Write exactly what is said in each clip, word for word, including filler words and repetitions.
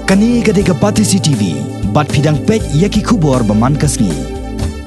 Kane ka dei ka Batesi T V, bad phi dang peit ïa ki khubor ba man ka sngi.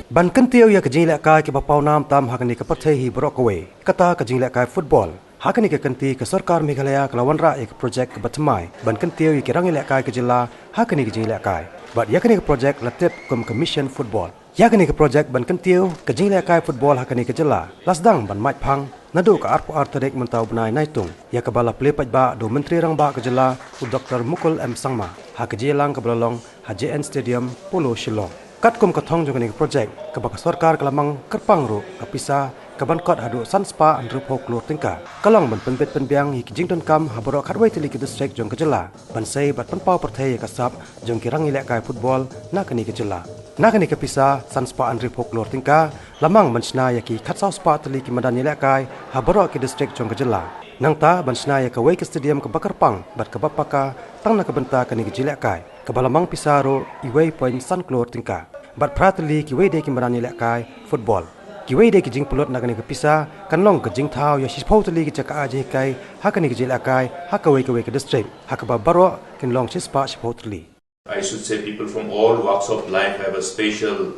Ban kyntiew ïa ka jingïalehkai kaba pawnam tam ha kane ka pyrthei hi baroh kawei, kata ka jingïalehkai football. Ha kane ka kynti ka sorkar Meghalaya ka la wanrah ïa ka projek kaba thymmai ban kyntiew ïa ki rangïalehkai ka jylla ha kane ka jingïalehkai. Bad ïa kane ka projek la tip kum ka Mission Football. Ïa kane ka projek ban kyntiew ka jingïalehkai football ha kane ka jylla la sdang ban mait phang naduh ka arphew ar tarik mynta u bnai Naitung, ïa kaba la plie paidbah da u Myntri Rangbah ka jylla, u Doktor Mukul M Sangma, ha ka jingïalang kaba la long ha J N Stadium, Polo, Shillong. Katkum ka thong jong kane ka projek, kaba ka sorkar ka la mang kyrpang ruh ka pisa kaban kot haduh san spah hynriewphew klur tyngka, ka long ban pynbit pynbiang ïa ki jingdonkam ha baroh khatwei tylli ki distrik jong ka jylla, ban sei bad pynpaw pyrthei ïa ka sap jong ki rangïalehkai football na kane ka jylla. Na kane ka pisa san spah hynriewphew klur tyngka, la mang ban shna ïa ki khatsaw spah tylli ki madan ïalehkai ha baroh ki distrik jong ka jylla. Nangta ban shna ïa kawei ka stadium kaba kyrpang bad kaba paka tang na ka bynta kane ka jingïalehkai, kaba la mang pisa ruh uwei point san klur tyngka. Bad phra tylli kiwei de ki madan ïalehkai football. Kiwei de ki jingpynlut na kane ka pisa kan long ka jingthaw ïa shiphew tylli ki jaka ai jinghikai ha kane ka jingïalehkai ha kawei kawei ka distrik, ha kaba baroh kin long shispah shiphew tylli. I should say people from all walks of life have a special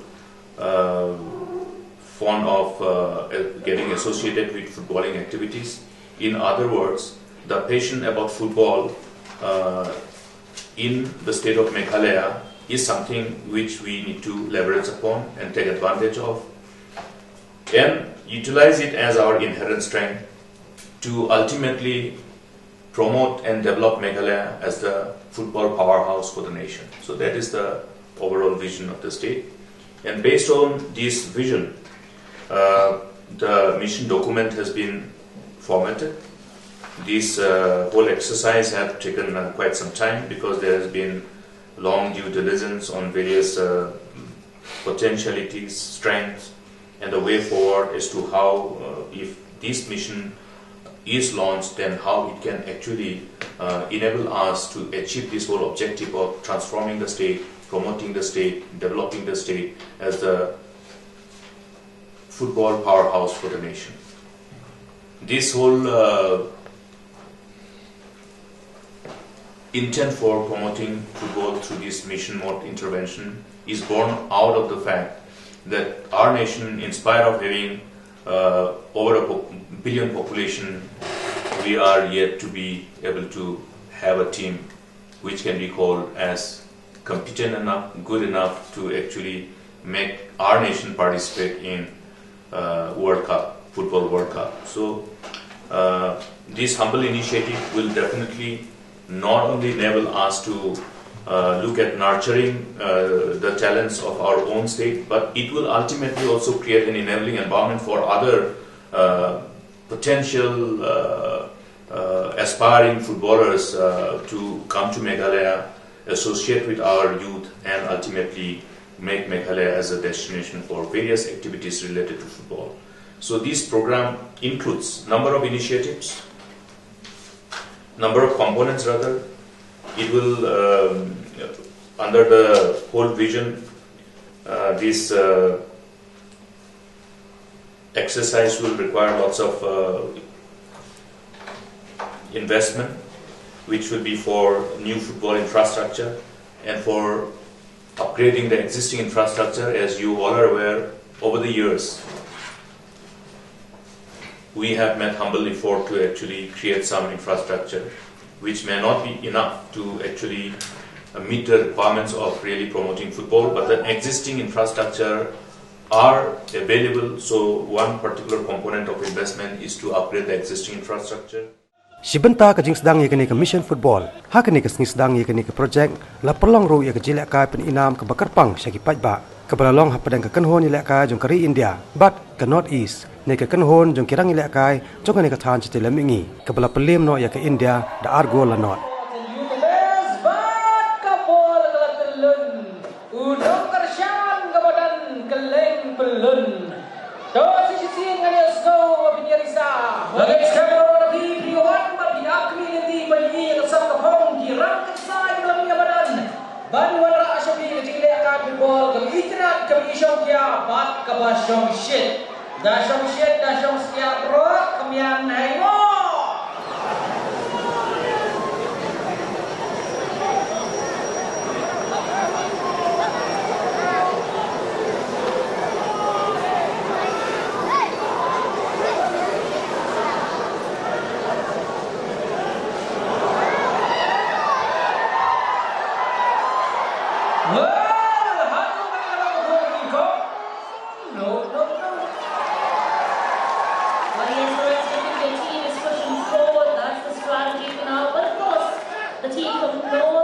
uh, fond of uh, getting associated with footballing activities. In other words, the passion about football uh, in the state of Meghalaya is something which we need to leverage upon and take advantage of and utilize it as our inherent strength to ultimately promote and develop Meghalaya as the football powerhouse for the nation. So that is the overall vision of the state. And based on this vision, uh, the mission document has been formatted. This uh, whole exercise has taken uh, quite some time because there has been long due diligence on various uh, potentialities, strengths, and the way forward as to how, uh, if this mission is launched, then how it can actually uh, enable us to achieve this whole objective of transforming the state, promoting the state, developing the state as the football powerhouse for the nation. This whole uh, intent for promoting football through this mission mode intervention is born out of the fact that our nation, in spite of having uh, over a po- billion population, we are yet to be able to have a team which can be called as competent enough, good enough to actually make our nation participate in uh, World Cup, Football World Cup. So uh, this humble initiative will definitely not only enable us to uh, look at nurturing uh, the talents of our own state, but it will ultimately also create an enabling environment for other uh, potential uh, uh, aspiring footballers uh, to come to Meghalaya, associate with our youth, and ultimately make Meghalaya as a destination for various activities related to football. So this program includes number of initiatives, number of components rather. It will, um, under the whole vision, uh, this uh, exercise will require lots of uh, investment, which will be for new football infrastructure and for upgrading the existing infrastructure. As you all are aware, over the years, we have made humble effort to actually create some infrastructure, which may not be enough to actually uh, meet the requirements of really promoting football, but the existing infrastructure are available. So one particular component of investment is to upgrade the existing infrastructure. Shi bynta ka jingsdang ïa kane ka Mission Football, ha kane ka sngi sdang ïa kane ka projek, la pynlong ruh ïa ka jingïalehkai pyninam kaba kyrpang sha ki paidbah, kaba la long hapdeng ka kynhun ïalehkai jong ka ri India bad ka North East, ne ka kynhun jong ki rangïalehkai jong kane ka thaiñ shatei lam mihngi, kaba la pynliem noh ïa ka India da ar gol la not. U nongkyrshan kaba don kyllon. To sa shisien ngan ïa sngew ba phin ïa risa. Nga ngeit skhem ba phi, phi wan bad phi ap kmie lynti ban ïohi ïa ka sap ka phong, ki rang ka ksai ba la mih ha madan, ban wanrah sha phi ka jingleh ka football kaba itynnad, kaba ishongkhia bad kaba shongshit. Da shongshit da shongshia bro, kmian hai mo. Well, hanu ka ïa long ko ki ko. No, no, no. Well, yes, the rest of the team is pushing forward. That's the strategy for now. But of course, the team from North